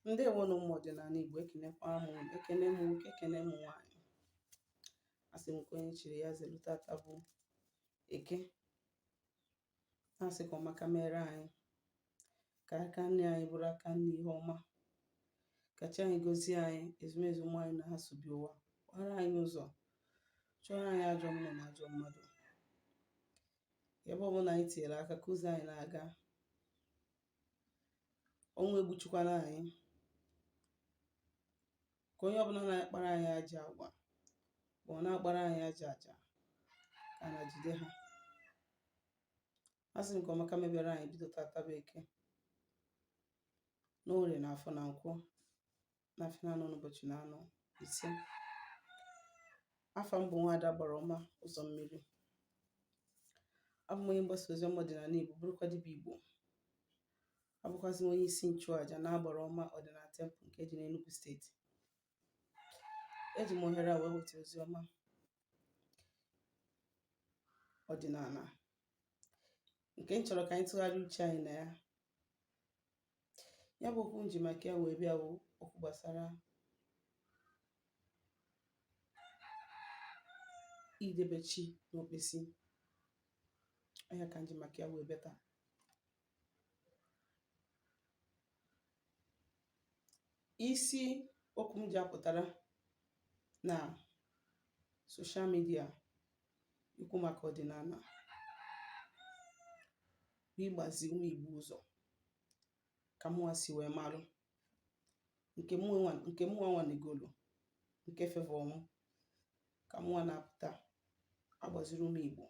Ndewo nụ ụmụ ọdịnala Igbo, ekenekwa m unu, ekene m nwoke, ekene m nwaanyị. Asị m nke onye chiri ya zelu. Tata bụ Eke, na-asị ka ọmaka mere anyị, ka aka nri anyị bụrụ aka nri ihe ọma, ka chi anyị gozie anyị, ezumezu mmụọ anyị na ha so bịa ụwa gbara anyị ụzọ, chụọrọ anyị ajọ mmụọ na ajọ mmadụ. Ebe ọbụla anyị tinyere aka, ka ụzọ anyị na-aga, ọnwụ egbuchikwana anyị, ka onye ọbụla na-akpara anyị ajọ agwa ma ọ na-akpara anyị ajọ aja, ka na jide ha. Asị m ka ọmaka mebere anyị bido tata bụ Eke, na Orie na Afọ na Nkwọ na afịa na anọ n'ụbọchị na anọ ise. Afa m bụ Nwaada Gbara Ọma Ụzọ Mmiri. Abụ m onye mgbasa ozi ọma ọdịnala Igbo, bụrụkwa dibịa Igbo. Abụkwazị m onye isi nchụaja na Agbara Ọma Ọdịnala Temple nke dị n'Enugu Steeti. Eji m ohere a wee weta ozi ọma ọdịnala nke m chọrọ ka anyị tụgharịa uche anyị na ya. Ya bụ okwu m ji maka ya wee bịa bụ okwu gbasara idebe chi n'okpesi. Ọ ya ka m ji maka ya wee bịa taa. Isi okwu m ji apụtara na social media ikwu maka ọdịnala bụ ịgbazi ụmụ Igbo ụzọ ka mụnwa si wee marụ nke mụnwa nwanegolu nke favour mụ, ka mụnwa na-apụta agbaziri ụmụ Igbo.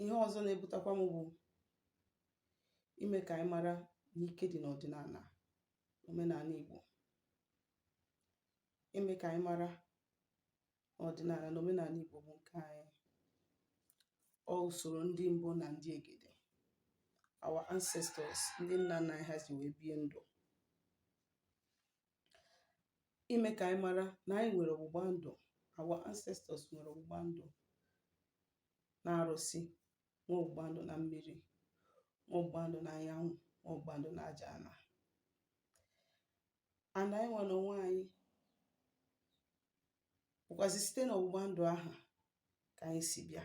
Ihe ọzọ na-ebutakwa m bụ ime ka anyị mara na ike dị n'ọdịnala, omenala Igbo, ime ka anyị mara na ọdịnala na omenala Igbo bụ nke anyị, ọ usoro ndị mbụ na ndị egede, our ancestors, ndị nna nna anyị ha ji wee bie ndụ, ime ka anyị mara na anyị nwere ọgbụgba ndụ, our ancestors nwere ọgbụgba ndụ na arụsị, nwee ọgbụgba ndụ na mmiri, nwee ọgbụgba ndụ na anyanwụ, nwee ọgbụgba ndụ na aja ana. And anyị nwa n'onwe anyị bụkwazi site n'ọgbụgba ndụ ahụ ka anyị si bịa.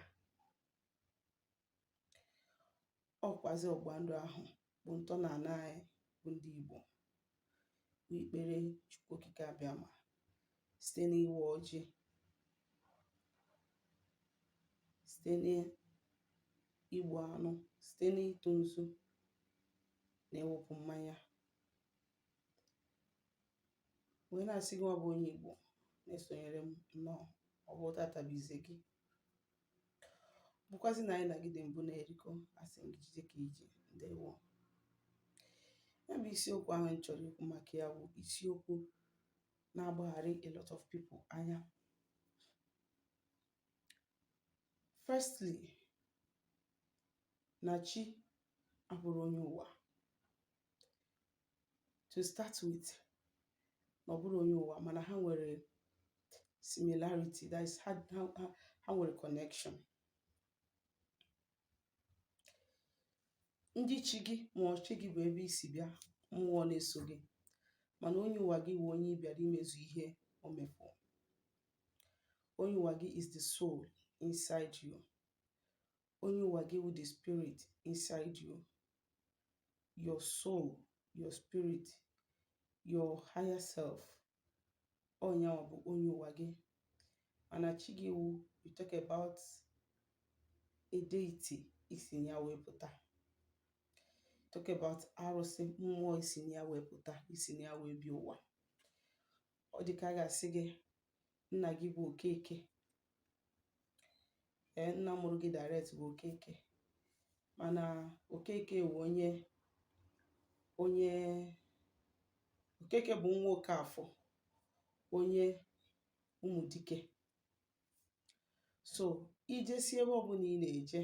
Ọkwazi ọgbụgba ndụ ahụ bụ ntọala anyị bụ ndị Igbo, bụ ikpere Chukwu Okike Abịama site n'ịwa ọjị, site n'igbu anụ, site n'ịtụ nzu na ịwụpụ mmanya, wee na-asị gị nwa bụ onye Igbo na-esonyere m nnọọ. Ọ bụ tata bụ izizi gị, bụkwazi na anyị na gị dị mbụ na-erikọ, asị m gị jide ka i ji. Ndewo. Ya bụ isiokwu ahụ m chọrọ ikwu maka ya bụ isiokwu na-agbagharị a lot of people anya. Firstly, na chi abụrọ onye ụwa. To start with, na ọ bụrọ onye ụwa, mana ha nwere similarity, that is, ha nwere connection. Ndị chi gị ma ọ chi gị bụ ebe i si bịa, mmụọ na-eso gị, mana onye ụwa gị wụ onye ị bịara imezu ihe o mefu. Onye ụwa gị is the soul inside you. Onye ụwa gị wụ the spirit inside you, your soul, your spirit, your higher self. Ọ nyanwa bụ onye ụwa gị. Mana chi gị wụ, you talk about a deity i si na ya wee pụta, talk about arụsị, mmụọ i si na ya wee pụta, i si na ya wee bịa ụwa. Ọ dị ka a ga-asị gị nna gị bụ Okeke, ee, nna mụrụ gị direct bụ Okeke, mana Okeke bụ onye Okeke bụ nwa Okafọ, onye Ụmụdike. So ijesi ebe ọbụla ị na-eje,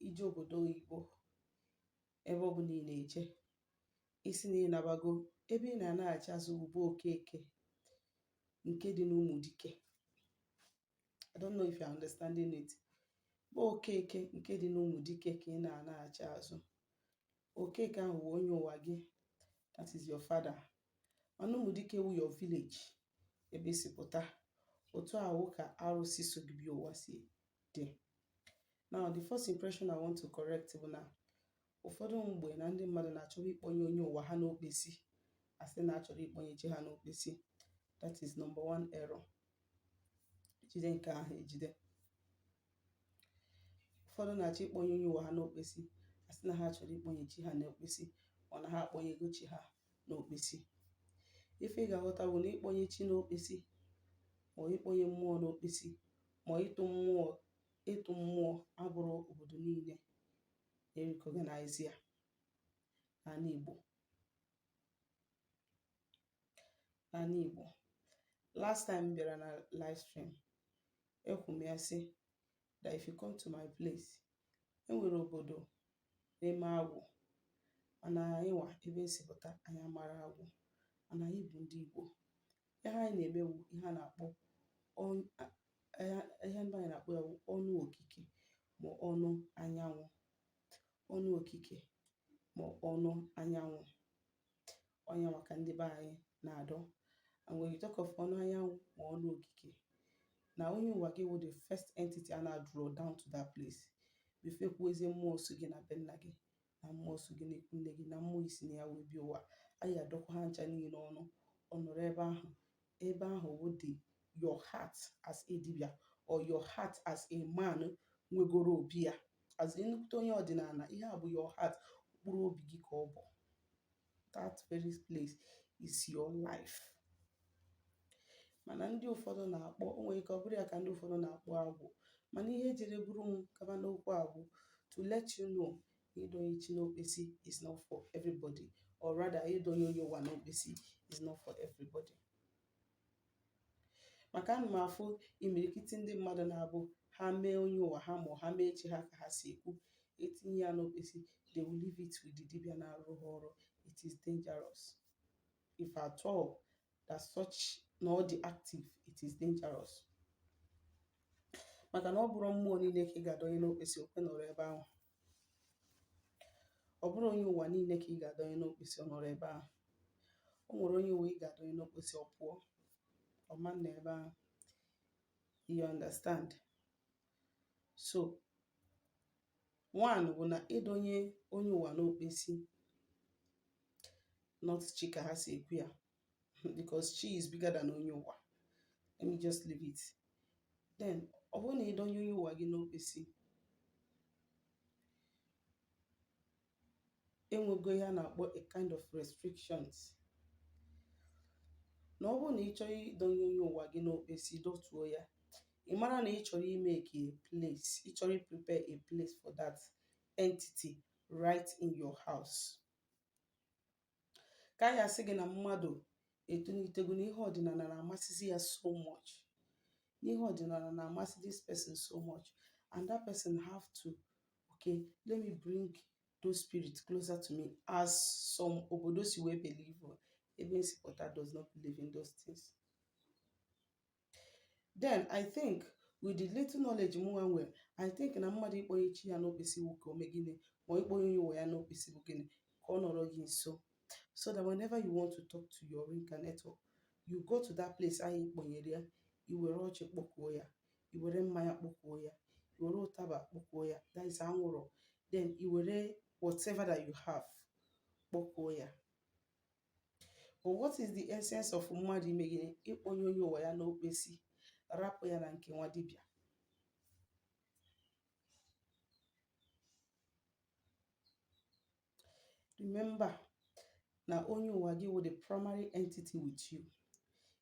ije obodo oyibo, ebe ọbụla ị na-eje, ị sị na ị nabago, ebe ị na-anaghachi azụ bụ Okeke nke dị n'Ụmụdike. I don't know if you're understanding it. Bụ Okeke nke dị n'Ụmụdike ka ị na-anaghachi azụ. Okeke ahụ wụ onye ụwa gị, that is your father, mana Ụmụdike wụ your village, ebe i si pụta. Otu ahụ ka arụsị so gị bịa ụwa si dị. Now, the first impression I want to correct bụ na ụfọdụ mgbe na ndị mmadụ na-achọba ịkpọnye onye ụwa ha n'okpesi, asị na achọrọ ịkpọnye chi ha n'okpesi. That is number one error. Jide nke ahụ ejide. Ụfọdụ na-achọ ịkpọnye onye ụwa ha n'okpesi, asị na ha chọrọ ịkpọnye chi ha n'okpesi, ma na ha akpọnyego chi ha n'okpesi. Ife ị ga-aghọta bụ na ịkpọnye chi n'okpesi, ma ịkpọnye mmụọ n'okpesi, ma ịtụ mmụọ abụrọ obodo niile na-recognize ya n'ala Igbo. N'ala Igbo, last time m bịara na live stream, ekwu m ya sị that if you come to my place, enwere obodo na-eme agwụ, mana anyị nwa, ebe m si pụta, anyị amara agwụ, mana anyị bụ ndị Igbo. Ihe anyị na-eme bụ ihe a na-akpọ, ihe ndị anyị na-akpọ ya bụ ọnụ okike ma ọnụ anyanwụ. Ọnụ okike ma ọnụ anyanwụ, ọnya maka ndị be anyị na-adọ. And when you talk of ọnụ anyanwụ ma ọnụ okike, na onye ụwa gị wụ the first entity a na-draw down to that place before ekwuwezie mmụọ so gị na be nna gị, na mmụọ so gị n'ikwu nne gị, na mmụọ isi na ya wee bịa ụwa. Anyị adọkwa ha ncha niile ọnụ, ọ nọrọ ebe ahụ. Ebe ahụ wụ the your heart as a dibia or your heart as a man nwegoro obi ya as nnukwute onye ọdịnala. Ihe a bụ your heart, mkpụrụ obi gị ka ọ bụ. That very place is your life. Mana ndị ụfọdụ na-akpọ, o nwere ike ọ bụrụ ya ka ndị ụfọdụ na-akpọ agwụ, mana ihe jere buru m gaba n'okwu agwụ, to let you know, ịdọnye chi n'okpesi is not for everybody, or rather, ịdọnye onye ụwa n'okpesi is not for everybody, maka ana m afụ imirikiti ndị mmadụ na-abụ ha mee onye ụwa ha ma ha mee chi ha ka ha si ekwu, etinye ya n'okpesi, they will leave it with the dibia na-arụ ha ọrụ. It is dangerous. If at all that such na ọ dị active, it is dangerous, maka na ọ bụrụ mmụọ niile ka ị ga-adọnye n'okpesi okwe nọrọ ebe ahụ. Ọ bụrụ onye ụwa niile ka ị ga-adọnye n'okpesi ọ nọrọ ebe ahụ. O nwere onye ụwa ị ga-adọnye n'okpesi, ọ pụọ, ọma nọ ebe ahụ. You understand? So one bụ na ịdọnye onye ụwa n'okpesi, not chi ka ha si ekwu ya, because chi is bigger than onye ụwa. Let me just leave it. Then ọ bụrụ na ịdọnye onye ụwa gị n'okpesi, enwego ihe a na-akpọ a kind of restrictions, na ọ bụrụ na ị chọrọ ịdọnye onye ụwa gị n'okpesi, dọtuo ya, ị mara na ị chọrọ ime ka a place, ị chọrọ prepare a place for that entity right in your house. Ka anyị asị gị na mmadụ etonitego na ihe ọdịnala na-amasịzi ya so much, n'ihe ọdịnala na-amasị this person so much, and that person have to, okay, let me bring those spirits closer to me, as some obodo si wee believe. Ebe m si pụta does not believe in those things. Then I think, with the little knowledge mụnwa nwere, I think na mmadụ ịkpọnye chi ya n'okpesi wụ ka o mee gịnị, ma ịkpọnye onye ụwa ya n'okpesi bụ gịnị, ka ọ nọrọ gị nso, so that whenever you want to talk to your reincarnator, you go to that place ahụ ị kpọnyere ya, i were ọjị kpọkuo ya, i were mmanya kpọkuo ya, i were ụtaba kpọkuo ya, that is anwụrụ, then i were whatever that you have kpọkuo ya. But what is the essence of mmadụ ime gịnị, ịkpọnye onye ụwa ya n'okpesi, rapụ ya na nke nwa dibịa? Remember na onye ụwa gị wụ the primary entity with you.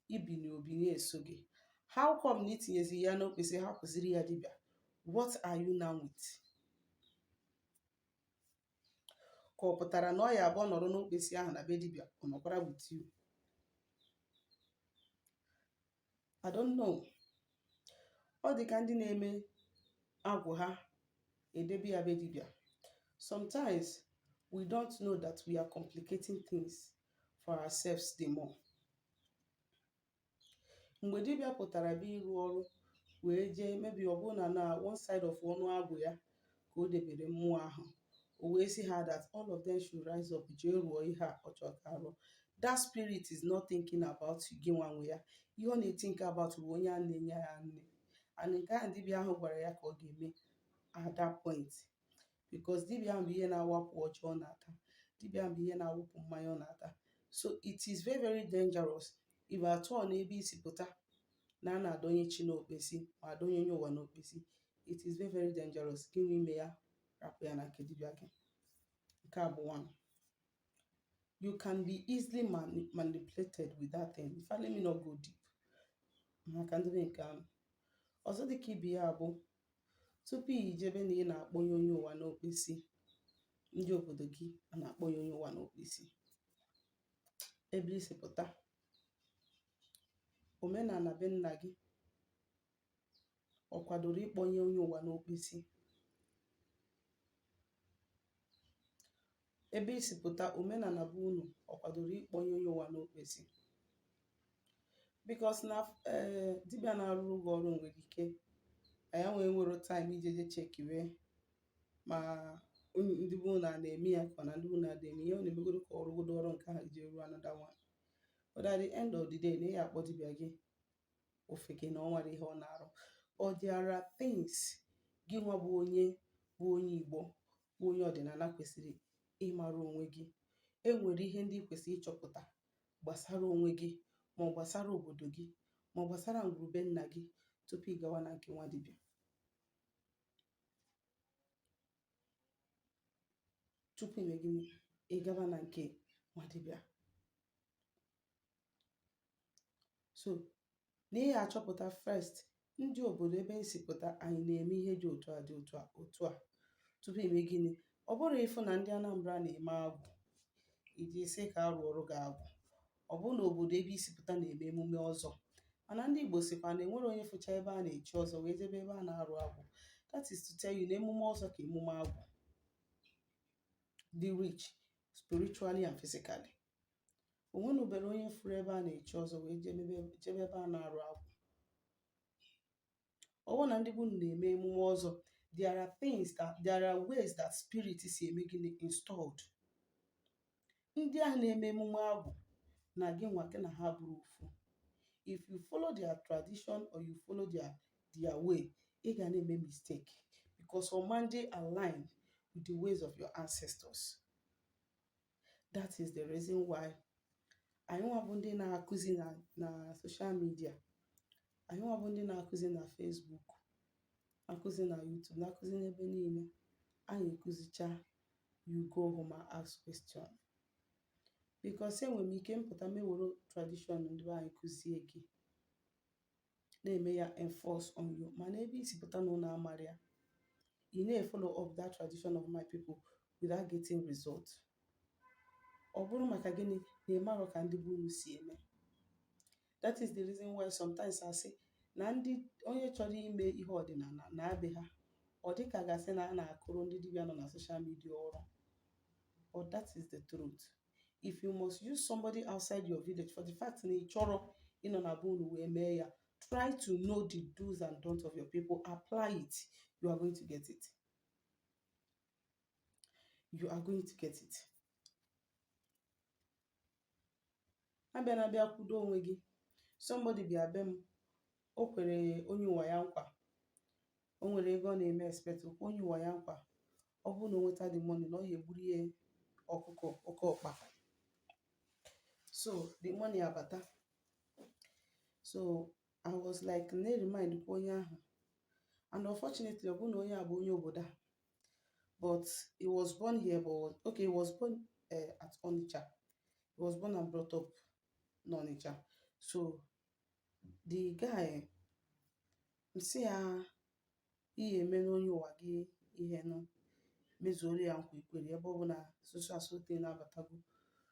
Ibi na obi na-eso gị. How come na itinyezi ya n'okpesi, hapụziri ya dibịa? What are you now with? Ka ọ pụtara na ọ ya abụọ nọrọ n'okpesi ahụ na be dibịa, ọ nọkwara with you? I don't know. Ọ dị ka ndị na-eme agwụ ha edebe ya be dibịa. Sometimes we don't know that we are complicating things for ourselves the more. Mgbe dibịa pụtara bịa ịrụ ọrụ wee jee, maybe ọ bụrụ na na one side of ọnụ agwụ ya ka o debere mmụọ ahụ, o O wee sị ha that all of them should rise up jee rụọ ihe a ọ chọrọ ka rụọ. That spirit is not thinking about gị nwa nwe ya. Ihe ọ na-ethink about bụ onye a na-enye ya nri, and nke ahụ dibịa ahụ gwara ya ka ọ ga-eme at that point, because dibịa ahụ bụ ihe na-awapụ ọjị ọ na-ata, dibịa ahụ bụ ihe na-awụpụ mmanya ọ na-ata. So it is very, very dangerous if at all n'ebe isi pụta na a na-adọnye chi n'okpesi ma adọnye onye ụwa n'okpesi. It is very, very dangerous. Gị nwe ime ya, rapụ ya na nke dibịa gị. Nke a bụ one. You can be easily manipulated with that thing. In fact, let me not go deep maka ndị be nke ahụ. Ọzọ dịka ibe ya bụ, tupu ijebe na ị na-akpọnye onye ụwa n'okpesi, ndị obodo gị a na-akpọnye onye ụwa n'okpesi, ebe isi pụta, omenala be nna gị ọ kwadoro ịkpọnye onye ụwa n'okpesi? Ebe isi pụta, omenala be unu ọ kwadoro ịkpọnye onye ụwa n'okpesi? Because na ee, dibịa na-arụrụ gị ọrụ nwere ike na ya nwee nwere time ijeje checkiwe ma ndị be unu a na-eme ya ka ọ na ndị be unu adịghị eme ihe. Ọ na-emegoro ka ọ rụgodo ọrụ nke ahụ iji ruo another one. But at the end of the day, na ị akpọ dibịa gị ofeke na ọ nwere ihe ọ na-arụ. But there are things gị nwa bụ onye Igbo, bụ onye ọdịnala, kwesịrị ịmara onwe gị. E nwere ihe ndị ị kwesịrị ịchọpụta gbasara onwe gị, ma ọ gbasara obodo gị, ma ọ gbasara ngwurube nna gị, tupu ị gawa na nke nwa dibịa, tupu ime gịnị, ị gaba na nke nwa dibịa. So na ị achọpụta first, ndị obodo ebe esi pụta, anyị na-eme ihe dị otu a, dị otu a, otu a, tupu ime gịnị. Ọ bụrụ ịfụ na ndị Anambra na-eme agwụ, iji sị ka arụ ọrụ gị agwụ. Ọ bụrụ na obodo ebe isi pụta na-eme emume ọzọ, mana ndị Igbo sịkwa na enwere onye fụcha ebe a na-echi ọzọ wee jebe ebe a na-arụ agwụ. That is to tell you na emume ọzọ ka emume agwụ dị rich spiritually and physically. O nwenubere onye fụrụ ebe a na-echi ọzọ wee jebe ebe a na-arụ agwụ. Ọ bụrụ na ndị bụ na-eme emume ọzọ, there are ways that spirit si eme gịnị installed. Ndị ahụ na-eme emume agwụ na gị nwa gị na ha bụrụ ofu. If you follow their tradition or you follow their way, ị ga na-eme mistake, because ọmandị align with the ways of your ancestors. That is the reason why anyị nwa bụ ndị na-akụzi na social media, anyị nwa bụ ndị na-akụzi na Facebook, akụzi na YouTube, na-akụzi n'ebe niile anyị ekụzicha, you go home and ask question, because enwere m ike mpụta meworo tradition ndị be anyị kụzie gị, na-eme ya enforce on you, mana ebe isi pụta na ụlọ amara ya, ị na-follow up that tradition of my people without getting result. Ọ bụrụ maka gịnị? Na ịmarọ ka ndị be unu si eme. That is the reason why sometimes I say na ndị onye chọrọ ime ihe ọdịnala na be ha, ọ dịka gasị na a na-akụrụ ndị dibịa nọ na social media ọrụ. But that is the truth. If you must use somebody outside your village, for the fact na ị chọrọ ịnọ na be unu wee mee ya, try to know the do's and don'ts of your people, apply it, you are going to get it. You are going to get it. Abịa na abịa kwudo onwe gị. Somebody bịa be m, o kwere onye ụwa ya nkwa. O nwere ego ọ na-eme expect, okwe onye ụwa ya nkwa, ọ bụrụ na o nweta the money, na ọ ya egburu ihe ọkụkọ, oke ọkpa. So the money abata. So I was like, na-remind kwa onye ahụ, and unfortunately, ọ bụrụ na onye a bụ onye obodo a, but he was born here, but okay, he was born at Onitsha. He was born and brought up n'Onitsha. So the guy, m sị ya, ihe eme n'onye ụwa gị ihe nụ, mezuoro ya nkwa ikwere, ebe ọ bụ na social so na-abatago,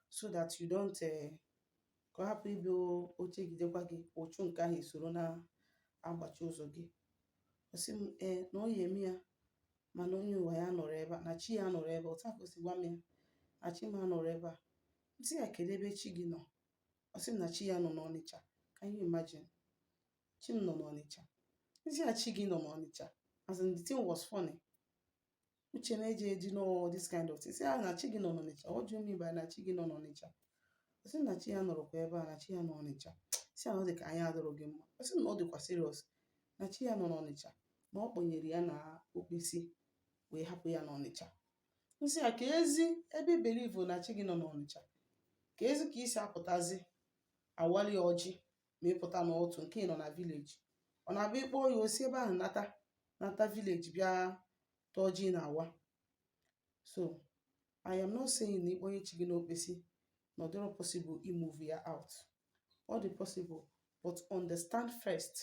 so that you don't ka ọ hapụ ịbịa ochegidekwa gị ụchụ nke ahụ esoro na-agbachi ụzọ gị. Ọ sị m ee, na ọ ya eme ya, mana onye ụwa ya nọrọ ebe a, na chi ya nọrọ ebe a. Otu a ka o si gwa m ya, na chi m anọrọ ebe a. M sị ya, kedu ebe chi gị nọ? Ọ sị m na chi ya nọ n'Ọnịcha. Can you imagine? Chi m nọ n'Ọnịcha. M sị ya, chi gị nọ n'Ọnịcha. As in, the thing was funny. Uche m eji eji nọ this kind of thing. Sị ya na chi gị nọ n'Ọnịcha. What do you mean by na chi gị nọ n'Ọnịcha? Ọ sị na chi ya nọrọkwa ebe a, na chi ya nọ n'Ọnịcha. Sị ya na ọ dị ka anya adọrọ gị mma. Ọ sị na ọ dịkwa serious, na chi ya nọ n'Ọnịcha, na ọ kpọnyere ya na okpesi wee hapụ ya n'Ọnịcha. Nsị ya ka ezi ebe i believe na chi gị nọ n'Ọnịcha, ka ezi ka isi apụtazi awali ọjị ma ịpụta n'otu nke ị nọ na village. Ọ na-abụ ịkpọ ya, osi ebe ahụ nata village bịa tọọ ji na awa. So I am not saying na ịkpọnye chi gị n'okpesi na ọ dịrọ possible imove ya out. Ọ dị possible, but understand first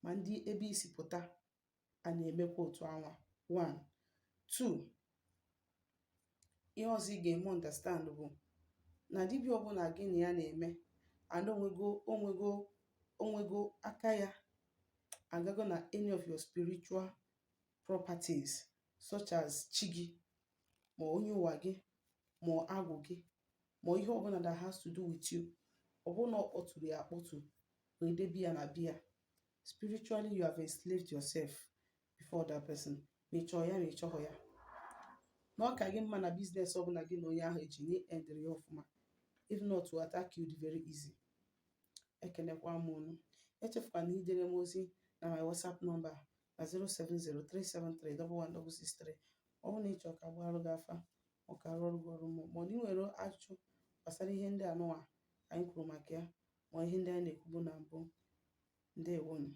ma ndị ebe isi pụta a na-emekwa otu anwa. One, two, ihe ọzọ ị ga-eme understand bụ na dibịa ọbụla gị na ya na-eme and onwego aka ya agago na any of your spiritual properties, such as chi gị, ma onye ụwa gị, ma agwụ gị, ma ihe ọbụla that has to do with you, ọ bụrụ na ọ kpọtụrụ ya akpọtụ wee debe ya na bia, spiritually you have enslaved yourself before that person, ma ị chọọ ya ma ị chọghọ ya. Na ọ ka gị mma na business ọbụla gị na onye ahụ eji na endịrị ya ọfụma. If not, to attack you dị very easy. Ekenekwa m unu. Echefukwana idere m ozi na my WhatsApp number na 07037311663. Ọ bụrụ na ị chọrọ ka gbarụ gị afa, ọ ka rụọ ọrụ gị ọrụ mmụọ, ma ọ na ị nwere ajụjụ gbasara ihe ndị a nụwa anyị kwuru maka ya, ma ihe ndị anyị na-ekwubu na mbụ. Ndewonu.